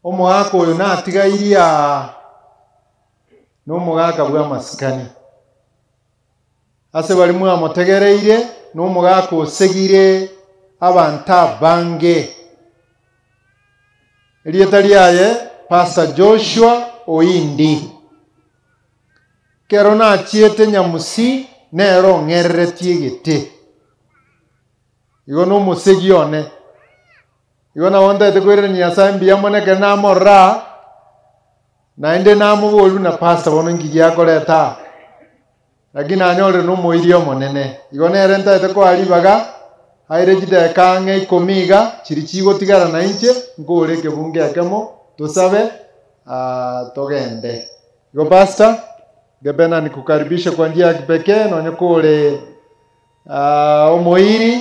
Omogaka oyo natigairie aa nomogaka bw'amasikani. Ase baria mwamotegereire nomogaka osegire abanto abange. Erieta riaye Pastor Joshua Oindi. Ekero nachiete Nyamusi nere ong'ereretie egete. Igo nomosegi one. Igo nabo ntagete koiraneria Nyasae mbuya mono ekero namorora aa, naende namoboria buna pastor bono inki giakoreta aa, lakini nanyorire na omoiri omonene. Igo nere ntagete koa ribaga, aire chidakika ang'e ikomi iga, chiria chigotigara na inche, nkore ekebungo ekemo, tosabe togende. Igo pastor, ningependa nikukaribishe kwa njia ya kipekee nonye kore Omoiri,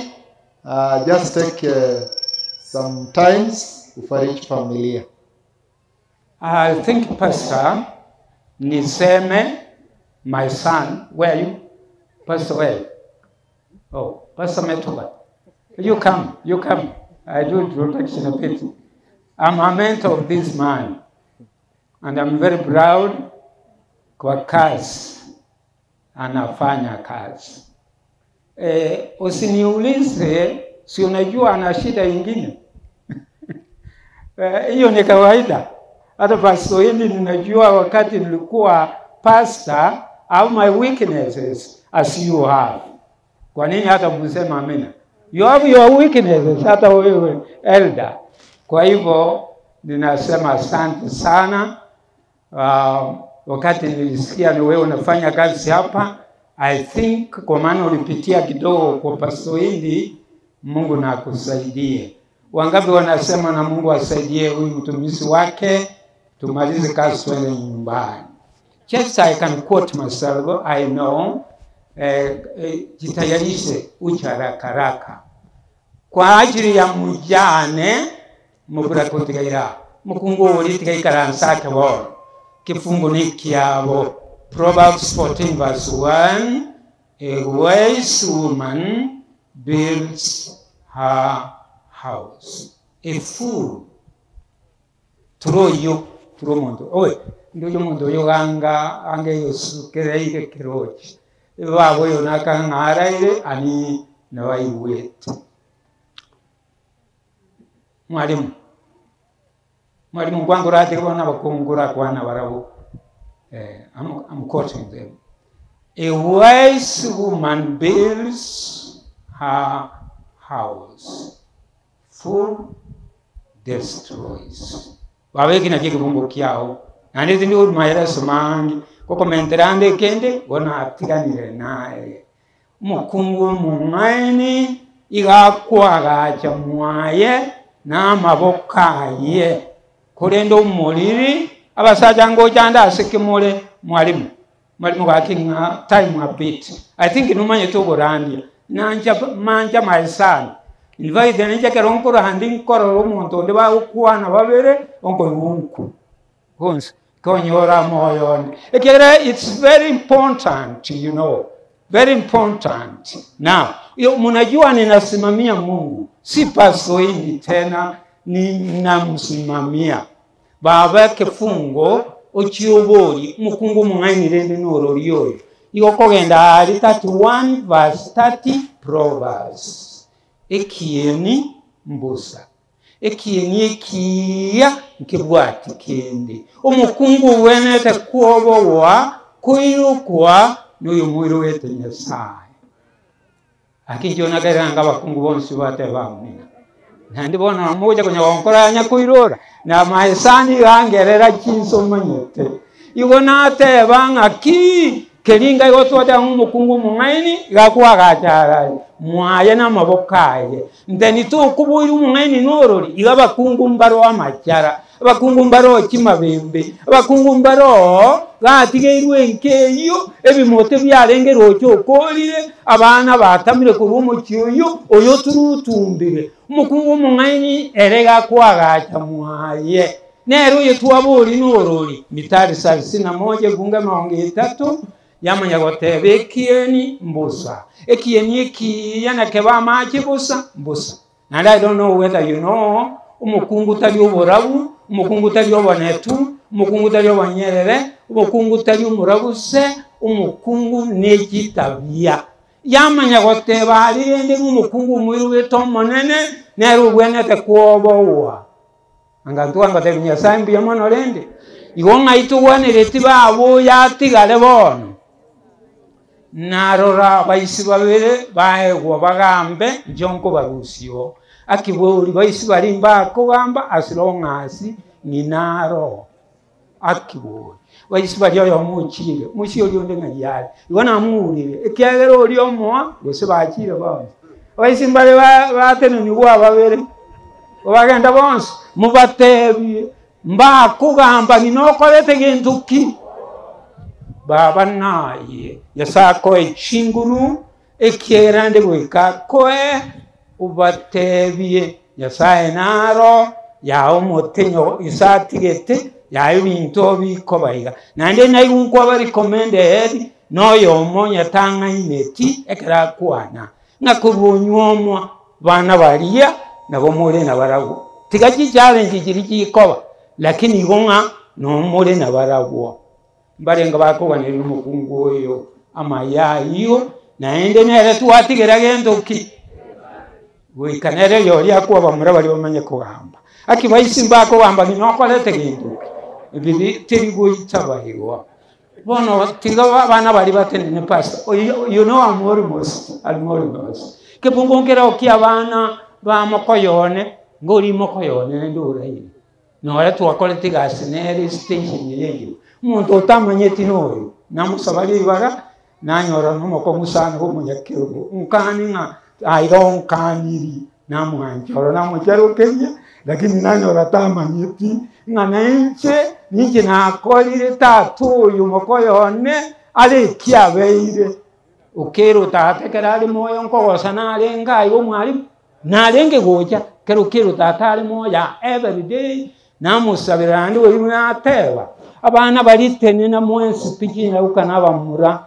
just take some times ufariji familia. I think Pastor, niseme my son, where are you? Pastor, where? Oh, Pastor Metuba. You come, you come. I do introduction a bit. I'm a mentor of this man. And I'm very proud kwa kazi anafanya kazi. E, usiniulize si unajua ana shida ingine hiyo e, ni kawaida. Hata pastor hili ninajua wakati nilikuwa pastor, I have my weaknesses as you have. Kwa nini hata msema amina? You have your weaknesses hata wewe elder. Kwa hivyo ninasema asante sana. Uh, wakati nilisikia ni wewe unafanya kazi hapa, I think kwa maana ulipitia kidogo kwa Pastor Hindi, Mungu na akusaidie. Wangapi wanasema na Mungu asaidie huyu mtumishi wake, tumalize kazi twende nyumbani. Just I can quote myself, I know. Eh, eh, jitayarishe uche haraka haraka kwa ajili ya mjane mubura kutigaira mukungu uri tigaikaransa ake bono kifungu ni kiabo Proverbs 14 verse 1 a wise woman builds her house a fool Turo oyio, turo omonto oye, ndoche omonto oyo ganga ange yosukereire keroche. Baba oyo nakang'araire ani nabaigwete. Mwalimu, mwalimu nkwankoratiga bono abakungu korakwana barabwo. Eh, I'm, I'm quoting them. A wise woman builds her house. Fool destroys. Baba eki nakio ekebungo kiao, naende tindi korwa maeleso mange, gokomentera ande ekende, bono natiganire naye. Omokungu omong'aini iga akoagacha mwaye namaboko aye, korende omoriri, abasacha ngocha ande ase ki more? Mwalimu, mwalimu gaki ng'a time a bit. I think nomanyete oborandia. Nancha mancha my son. Invite ninche ekero nkorandi nkorora omonto onde bagokwana babere, onkoigwa nku bonsi, konyora moyo one. Ekiagera it's very important you know, very important. Now, yo mnajua ninasimamia Mungu, si pastor wengi tena, ninamsimamia. Baba ekefungo ochie oborie, omokungu omong'aini rende norori oyo. Igo okogenda aria 31 verse 30 Proverbs. Ekieni mbosa, ekieni ekiya nkebwati kende. Omokungu ogwenerete kwobogoa koirokwa noyomoirogete Nyasae. Gaki inche nakerera anga abakungu bonsi bateba amina. Naende bono nabo mogocha konya gonkora anya koirora, na amaesani iga angerera chinsa omanyete. Igo nateba ng'aki, keria igo twateba ng'a omokungu omong'aini iga akoagacha arari mwaye na amaboko aye. Nteni tokoboria omong'aini norori, iga abakungu mbaro amachara, Abakungu mbaroo chimabembe, abakungu mbaroo gatigeirwe enka eyio, ebimote biarenge roche okoorire, abana batamire korwa omochie oyio, oyo oturutumbire. Omokungu omong'aini ere gakoagacha mwaye, nere oyo twaboria norori. Mithali sabini na moja efungu emerongo etato, yamanya goteba ekieni mbosa, ekieni ekiya nakebe amache bosa, mbosa. Naende I don't know whether you know, omokungu tari oborabu, Omokungu tari obonetu, omokungu tari obonyerere, omokungu tari omorabuse, omokungu ne chitabia. Yamanya goteba aria rende ng'a omokungu omoirogete Omonene, nere obwenerete kwobowa. Anga intwe ngotebi Nyasae mbuya mono rende, igo ng'ai togwanereti baba oyo atigare bono? Narora abaisi babere baegwa bagambe, inche nkobarusia oo. Akibori baisi baria mbakogamba as long as ng'ina aroo. Akibori baisi baria oyomo ochire, omoisia oria onde ng'ai are? Igo namourire, ekiagera oria omoa gose bachire bonsi. Abaisi mbare batenenigwe ababere, bagenda bonsi, mobatebie Mbakogamba ng'ina okorete gento ki? Baba naye, Nyasae akoe chinguru, ekiagera ande goika akoe, obatebie, Nyasae naro yaye omotenyo ise atigete, yaye ebinto bikoba iga. Naende naigwe nkwaba recommended noyomo onye tang'aineti ekero akwana, ng'a korwa onyuomwa Bana baria nabo more nabarabwo. Tiga chichallenge chiria chikoba, lakini igo ng'a nomore nabarabwo. Mbarenge bakoganeria omokungu oyo amaya ayio, naende nere twatigera gento ki? Goika nere oyoria akwabamura baria bamanye kogamba. Aki baisi mbakogamba ng'ina okorete gento ki? Ebi teri goitaba igo. Bono tiga abana baria batenene pastor, oyo you know I'm almost, I'm almost. Kebungo nkereo kia abana ba mokoyone, ngori mokoyone naende oraire. Nore twakorete egasi nere station eye eyio. Omonto otamanyeti noyo, namosaba ribaga, nanyora nomokong'u sana bwa omonyakerogo, nkane ng'a aiga onkaniri. Namwancha oro namocharokeria, lakini nanyora tamanyeti ng'a nainche ninche nakorire tata oyo mokoyo one are eki abeire. Okero tata ekero are moyo nkogosa narenge aiga omwalimu, narenge gocha ekero okero tata are moyo everyday, namosabera naende oria buna ateba, abana baria tenena mwensi pi chinyaroka na abamura,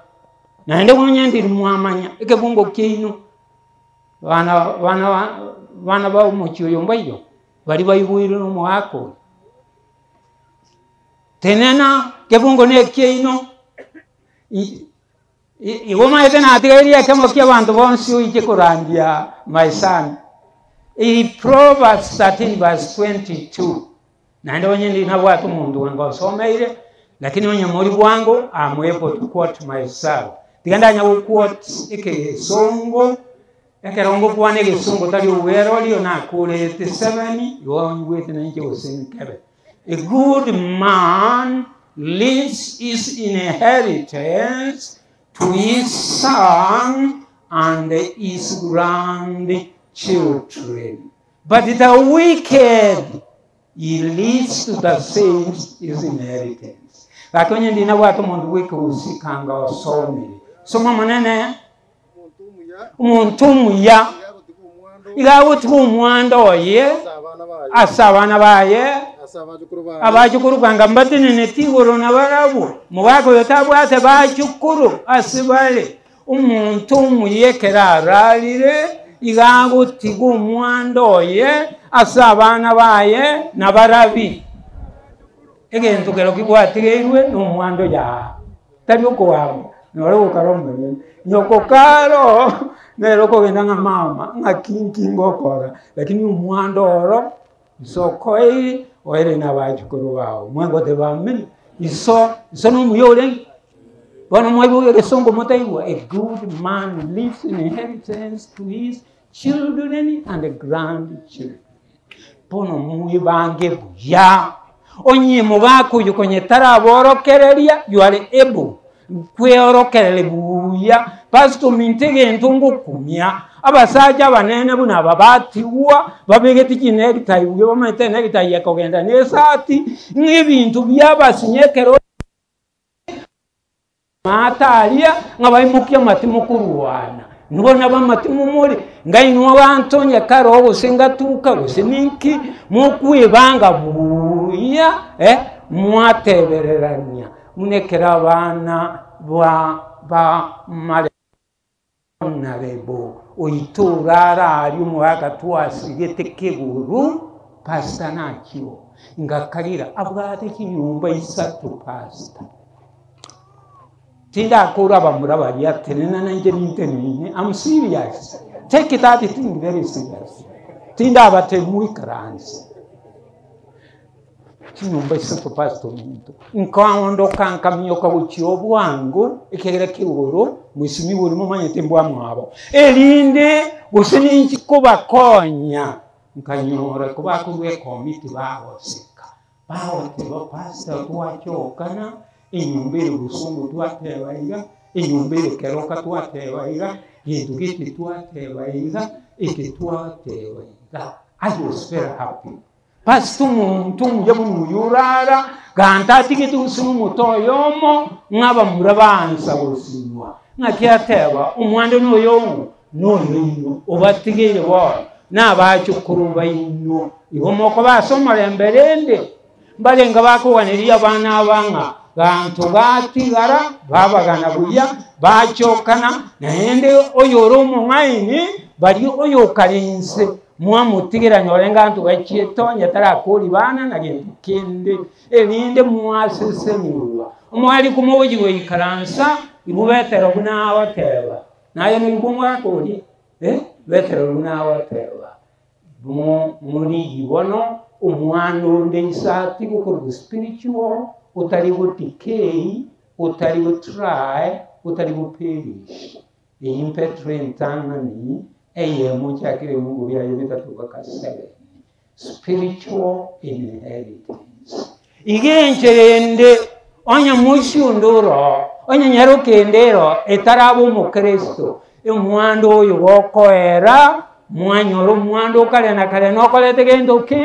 naende onye ndiri mwamanya ekebungo kiaino. Bana bana bana ba omochie oyo mbaiyo, baria baiboirwe nomogaka oyo. Tenena, kebungo na ekiaino, igo omanyete natigaire ekemo kia abanto bonsi oiche korandia my son. I Proverbs 13 verse 22, naende onye ndiri nabwate omonto bwango osomeire, lakini onye mori bwango, am able to quote myself. Tiga ndanya go quote ekegesongo, ekero ngokwana egesongo tari obwerori nakorete seven, igo onyigwete nainche gose nkebe. A good man leaves his inheritance to his son and his grandchildren, but the wicked he leaves to the saints his inheritance. Gaki onye ndi nabwate omonto bw'ekegusii kanga osomire. Soma monene, omonto omuya iga agotiga omwando oye ase abana baye, abachukuru kanga mbateneneti igoro nabarabwo. Omogaka oyo tabwate bachukuru ase bare. Omonto omuya ekero ararire, iga agotiga omwando oye ase abana baye na barabi. Egento kero kigwatigeirwe nomwando yaa, tari okoamba, nore gokara omonyene. Nyoko karo nere okogenda ng'a mama ng'aki nki ngokora, lakini omwando oro nsokoeire oere na abachukuru bao. Mwengoteba amina, iso iso nomuya orenge. Bono mwaigwa egesongo motaigwa, a good man leaves inheritance to his children and grandchildren. Bono mwebange buya, onye mogaka oyo konye taraborokereria, you are able kweorokereria buya, pastor ominto egento ngokumia, abasacha abanene buna aba batigwa, babegete chinektai buya bamaete enektai ekogenda na esati, ng'a ebinto biabasinya ekero. Maata aria ng'a baimokie amatimo korwana, nigo nabo amatimo more, ng'a inwe abanto onye kare oo gose ngatuka gose ninki, mokwebanga buya eh, mwatebererania buna ekero abana ba ba mare. Honourable oito orare aria omogaka twasigete keguru pastor nakio. Ngakarira abwate chinyomba isato pastor. Tindakora abamura baria tenena nainche nintenene. I'm serious. Take that thing very serious. Tindabatebia moikaranse. Chinyomba isato pastor ominto. Nkaondoka nkaminyoka gochia obwango ekiagera kia igoro mwesimigwa oria momanyete mbwamwabo. Erinde gose ninchi kobakonya nkanyora kobakorwa ekomiti bagoseka. Bagoteba pastor twachokana enyomba ere bosongo twateba iga, enyomba ere keroka twateba iga, gento gete twateba iga, eke twateba iga. I was very happy. Pastor omonto omuya buna oyo orara, gante atigete gose na omote oyomo, ng'a abamura baansa gosinywa. Ng'aki ateba, omwando noyo ong'o? Noyo oino, obatigeire bono, na abachokoro baino. Igo mokoba ase omorembe rende, mbarenge bakoganeria abana aba ng'a ganto gatigara, babagana buya, bachokana, naende oyore omong'aini, baria oyokare inse, mwamotigera nyore nganto gachiete onye tarakori bana na gento kende, erinde mwasesenigwa. Omwariku mogochia goikaransa, igo Petero buna agoteba, naye noigwe omwaka oria, eh, Petero buna agoteba, Morigi bono omwana onde isati gokorwa spiritual, otari go decay, otari go try, otari go perish. Eyio mpetro entang'ani eyemo nchakire ebiungo biaye bitato mpaka seven. Spiritual inheritance. Iga enchera ende, onye moisia onde oroo, onye nyaroka ende eroo etaraba omokristo, omwando oyo gokoera, mwanyora omwando okare na kare nokorete gento ki?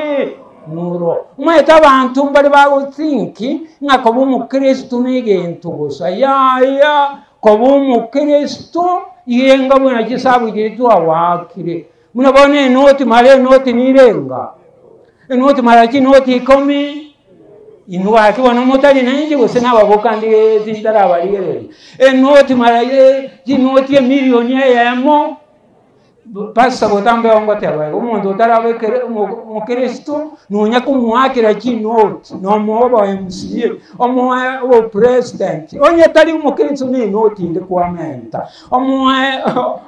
Noro. Omanyete abanto mbare bagothink ng'a koba omokristo na egento bosa, yaya, koba omokristo iga enga buna chisabu chiria twawakire. Buna bono enoti mara enoti nirenga, enoti mara chinoti ikomi, inwe gaki bono motari nainche gose nababoka ndi tintarabarigereria. Enoti mara chinoti emilioni eyemo, pastor botambe ngoteba iga, omonto otaraba ekere omokristo, nonya komoakera chinoti, nomoa obo MCA, omoe obopresident, onye tari omokristo na enoti ende kwamenta. Omoe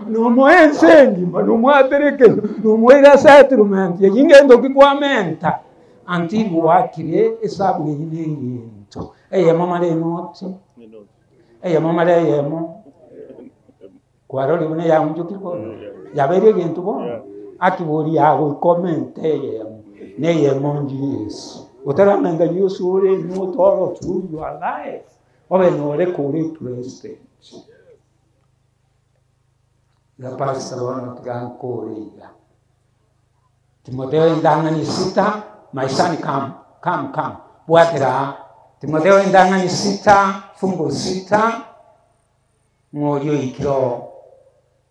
nomoe ense engima, nomwatere ekenyoro, nomoire settlement, eyio ngento ki kwamenta until gwakire esabu eyio na egento. Eyemo mara enoti, eyemo mara eyemo, kwarorire buna yaonchokire bono, yabeire egento bono, aki boria yagoika omente eyemo, na eyemo Yeso. Otaramenta Yeso ore enoti oro through your life. Obe nore kore president. Iga pastor bono tiga nkore iga. Timotheo entang'ani sita, my son come, come, come, bwatera aa. Timotheo entang'ani sita, fungu sita, ng'a oria oikire oo.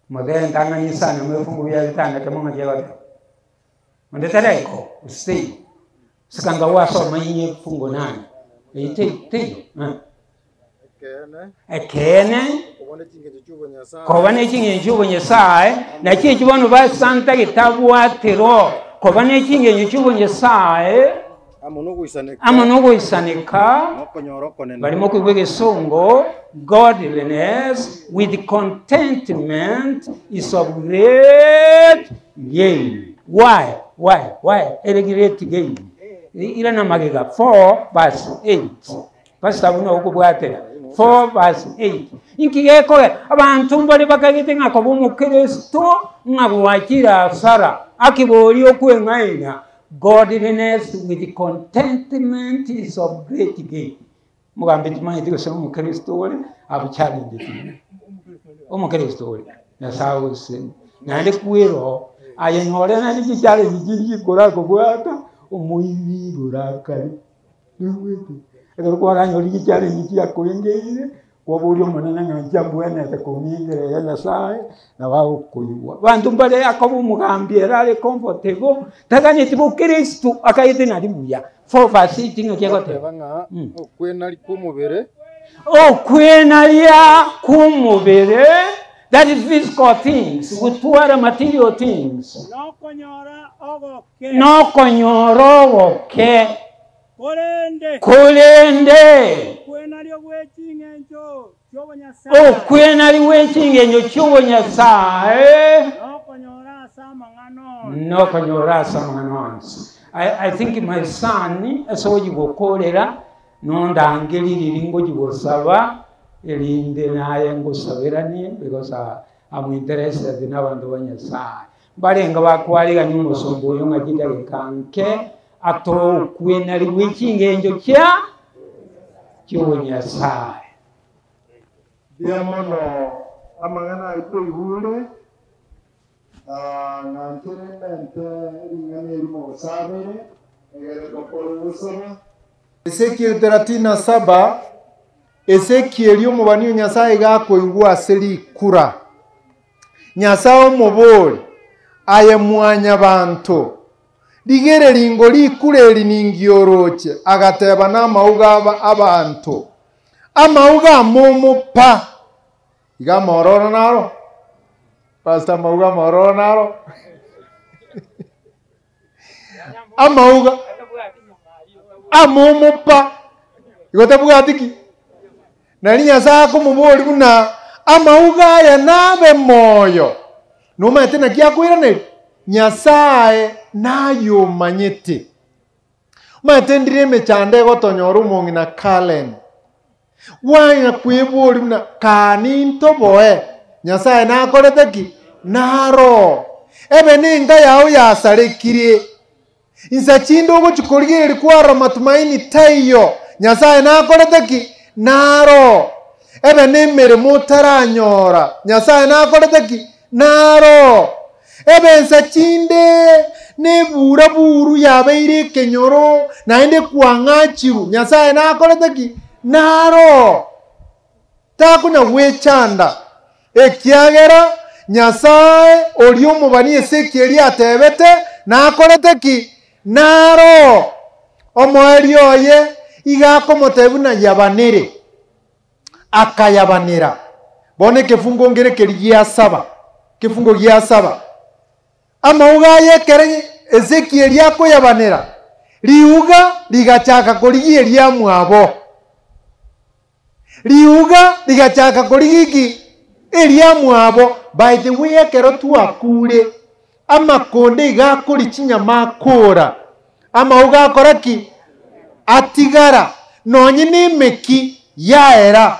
Timotheo entang'ani isano ime efungu bia bitano ekemo ng'aki egoteba. Onde taraika oo, gose teiyo. Sikanga gwasoma inye fungu nane, eyio teiyo, teiyo eh. Ekeene, koba ne ching'encho chi'obonyasae, nakio ekio bono basanta getabwatero, koba ne ching'encho chi'obonyasae, amo nogoisaneka, barimo koigwa egesongo, godliness with contentment is of great gain. Why? Why? Why? Ere great gain. Irana magega 4 verse 8. Pastor buna okobwatera 4 verse 8. Inki gekogera abanto mbare bakagete ng'a koba omokristo ng'a gwachire asara akeboria okweng'aina godliness with contentment is of great gain. Mogambi timanyeti gose omokristo ore abwo challenge tinde. Omokristo ore Nyasaye ogosesenie naende kwero aye nore naende chichallenge chiri chikorakobwata omoibi igoro akare. Noigwete? Ekero kwaranyore chichallenge chiakorengeire, kwaboria Omonene ng'a inche mbwenerete kong'engera iga Nyasaye, nabo agokoigwa. Abanto mbare akoba omogambi ere are comfortable, taganeti bokristo, akagete nari buya. 4 verse 8 ng'aki egoteba? Agateba ng'a okwenaria kw'omobere. Okwenaria kw'omobere, that is physical things, gotwara material things. Nokonyora ogoke. Nokonyora ogoke. Korende. Korende. Okwenario gwe ching'encho chi'obonyasae. Okwenario gwe ching'encho chi'obonyasae. Nokonyora ase amang'ana onsi. Nokonyora ase amang'ana onsi. I, I think my son ase ogochia gokorera nondangerie riria ngochia gosaba erinde naye ngosaberanie because I, I'm interested na abanto ba Nyasaye. Mbarenge bakwarigania omosomba oyo ng'a chidageka nke atoe okwenari gwe chingencho chia chi'obonyasae. Mbuya mono amang'ana ayio twaigure, ng'a nchere mente ring'ana eri mogosabere, egere tokore ogosaba. Ezekieli 37, Ezekieli omobani o Nyasae iga akoigwa ase rikura. Nyasae omoboria, Aye mwanyabanto, rigereria ingo rikura eri ningioroche? Agateba, Namauga aba abanto, amauga amomo pa. Iga amaororo naro, Pastor, amauga amaororo naro. Amauga amomo pa, igo tabwati ki? Nari Nyasae akomoboria buna amauga aya nabe moyo, nomanyete naki akoiraneria? Nyasae nayomanyete. Omanyete ndire emechando egotonyora omong'ina Karen, Gwanya kweboria buna kaa nintoboe, Nyasae nakorete ki? Naro. Ebe nenka yao yasarekire. Insa chinde ogochia korigereria kwarora matumaini taiyo, Nyasae nakorete ki? Naro. Ebe nemeremo otaranyora, Nyasae nakorete ki? Naro. Ebe insa chinde nebura-buru yabeire ekenyoro, naende kwang'achirwe, Nyasae nakorete ki? Naro. Takonya gwechanda, ekiagera Nyasae oria omobani Ezekieli atebete nakorete ki? Naro. Omoerio oye iga akomotebia buna yabanere. Akayabanera. Bono ekefungo nkere keria gia saba, ekefungo gia saba. Amauga aya ekero Ezekieli akoyabanera, riuga rigachaka korigia eriamwabo. Riuga rigachaka korigia ki? Eriamwabo. By the way ekero twakure, amakonde iga akoria chinyama akora, amauga akora ki? Atigara, nonye na emeki yaera.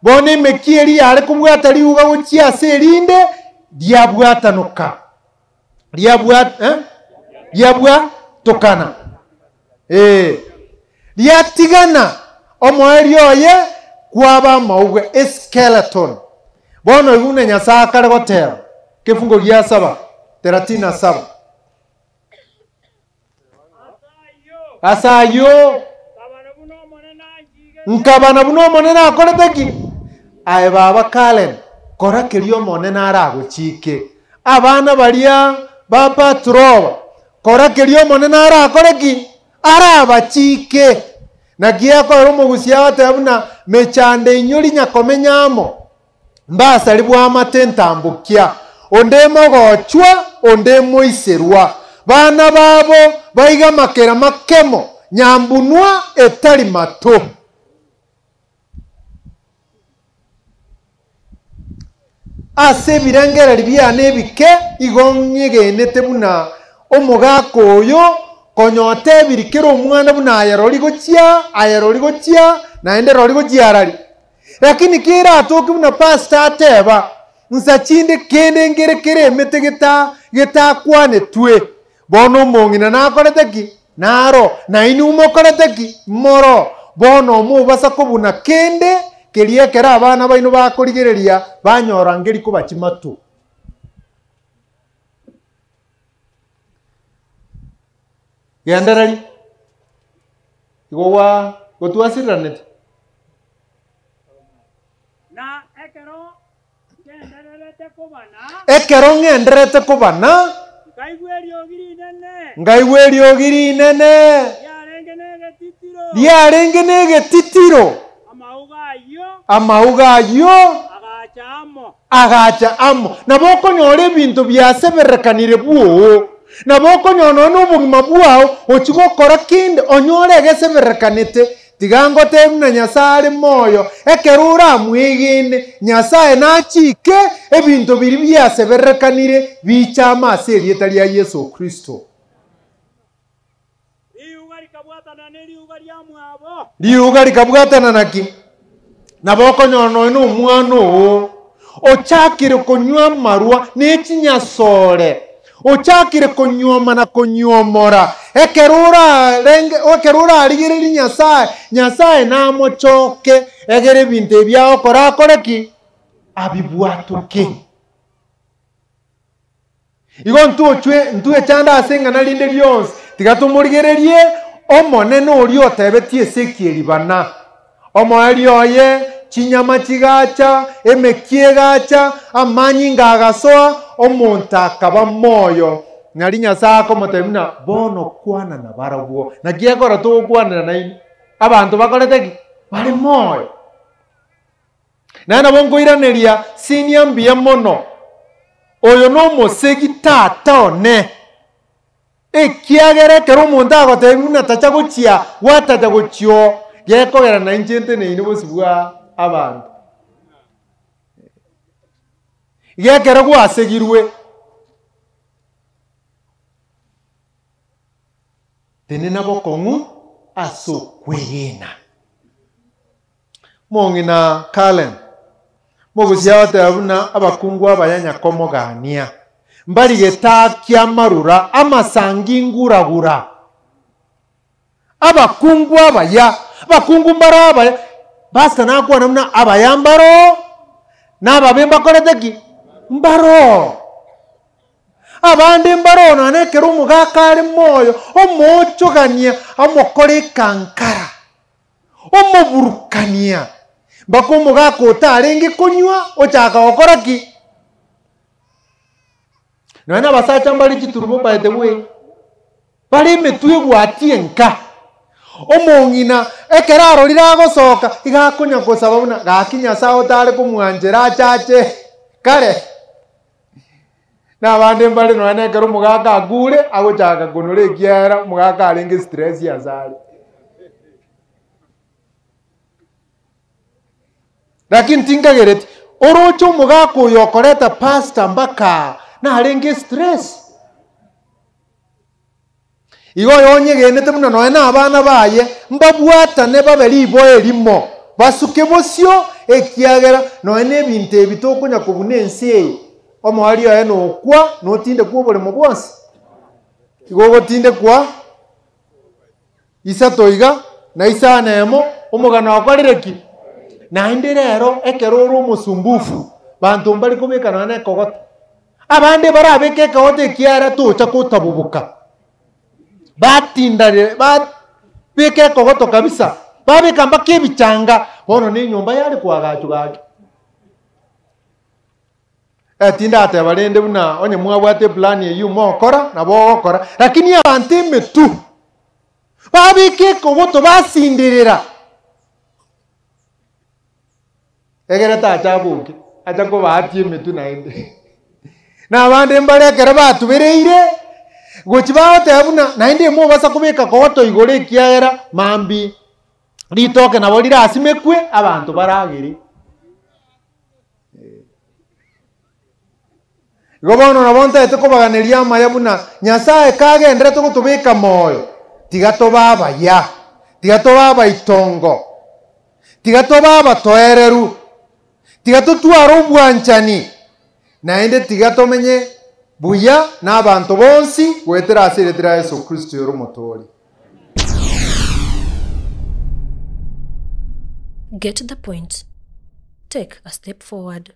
Bono emeki eria yare kobwata riuga gochia ase erinde, riabwatanoka, riabwa eh? riabwatokana, eh, riatigana, omoerio oye kwaba amauga, eskeleton. Bono igo buna Nyasae akare goteba, kefungo gia saba, thelathini na saba. Ase ayio, nkabana buna Omonene akorete ki? Aye baba Karen, kora keria Omonene aragochike. Abana baria ba Patroba, kora keria Omonene arakore ki? Arabachike. Naki akoera omogusia agoteba buna mechando inyori nyakomenya amo. Mbasari bw'amate entambokia, onde mogochwa, onde moiserwa. Bana babo baiga amakera makemo, nyambunwa etari mato. Ase ebirengererio biane ebike igo ng'egenete buna omogaka oyo konya otebiri kera omwana buna aye rori gochia, aye rori gochia, naende rori gochia arari. Lakini keratoke buna pastor ateba, nsa chinde kende nkere kere emete geta getakwanetwe, bono omong'ina nakorete ki? Naro, nainwe mokorete ki? Moro. Bono mobasa kobuna kende keria ekero abana baino bakorigereria banyora nkeri koba chimato. Gendereria. Igo gwa gotwasiriraneti. Na ekero ngendererete kobana. Ekero ng'endererete kobana. Nkaigwa eriogi rinene. Nkaigwa eriogi rinene. Riarenge negetitiro. Riarenge negetitiro. Amauga ayio. Amauga ayio. Agacha amo. Agacha amo. Nabo okonyora ebinto biaseberekanire bwoo. Nabo okonyora nonya na obogima bwao ochia gokora kende onyore egeseberekanete, tiga ngotebie buna Nyasae are moyo, ekero oramwegene, Nyasae nachike ebinto biria biaseberekanire bichame ase erieta ria Yeso Kristo. Riuga rikabwatana neriuga riamwabo. Riuga rikabwatana naki? Nabo okonyora nonya na omwana oo ochakire konywa amarwa ne chinyasore, ochakire konyuoma na konyuomora, ekero orarenge ekero orarigererie Nyasaye, Nyasaye namochoke egere ebinto ebi agokora akore ki? Abibwatoke. Igo ntochwe ntwechande ase ing'ana rinde rionsi, tiga tomorigererie Omonene oria otebetie Ezekieli bana, Omoerio oye, chinyama chigacha, emekia egacha, amanyinga agasoa, omonto akaba moyo. Nari Nyasae akomotebia buna, Bono kwana nabarabwo. Naki ekero togokwanera nainwe, abanto bakorete ki? Bare moyo. Naende nabo nkoiraneria, Sinia mbuya mono, oyo nomosegi tata one, ekiagera ekero omonto agotebi buna tacha gochia gwatacha gochia oo, gekogera nainche nteneine bosio bwa abanto. Iga ekero gwasegirwe, tenena bokong'u ase okwegena. Mong'ina Karen, mogochia goteba buna abakungu abaya nyakomogania, mbari getaa ki'amarura amasangi nguragura. Abakungu abaya, abakungu mbare abaya, pastor nakwana buna abaya mbaroo, na ababe mbakorete ki? Mbaroo. Abande mbaroo nonya ekero omogaka are moyo, omoochogania, omokore ekankara. Omoburukania, mpaka omogaka otarenge konywa ochaka gokora ki? Nonya na abasacha mbare chiturubo by the way, bare emetwe ebwatie nka, omong'ina ekero arorire agosoka, iga akonya kosaba buna gaki Nyasaye otare komwanchera achache kare. Na abande mbare nonya na ekero omogaka akure, agochaka konora ekiagera omogaka arenge stress ase are. Lakini tinkagereti, oroche omogaka oyo okoreta pastor mpaka aa, narenge stress. Igo oyonyegenete buna nonya na abana baye mbabwatane babe riboa erimo, basuke bosio, ekiagera nonya na ebinto ebi tokonya kobuna ense eye, omoerio oye nokwa, notindekwa oboremo bwonsi. Igo ogotindekwa isato iga, na isano emo, omogano okorire ki? Naende rero ekero ore omosumbufu, banto mbari kobeka nonya na ekogoto. Abande barabeke ekegoto ekiara tocha kotaboboka, batindare babeka ekogoto kabisa, babeka mpaka ebichanga, bono na enyomba yare koagachwa gaki. Tindateba rende buna onye mwabwate eplan eyio mogokora, nabo ogokora, lakini abanto emetwe, babeka ekogoto basinderera. Egere tacha aboke, acha kobaatia emetwe naende. Na abande mbare ekero batubereire, gochia bagoteba buna naende mobasa kobeka kogoto igoro ekiagera mambia ritoke nabo rirasimekwe abanto baragere. Igo bono nabo ntaete kobaganeria amaya buna Nyasae kagenderete gotobeka moyo, tiga tobe abaya, tiga tobe abaitongo, tiga tobe abatoereru, tiga totware obwanchani, naende tiga tomenye buya na abanto bonsi goetera ase erieta ria Yeso Kristo ere Omotoori. Get the point. Take a step forward.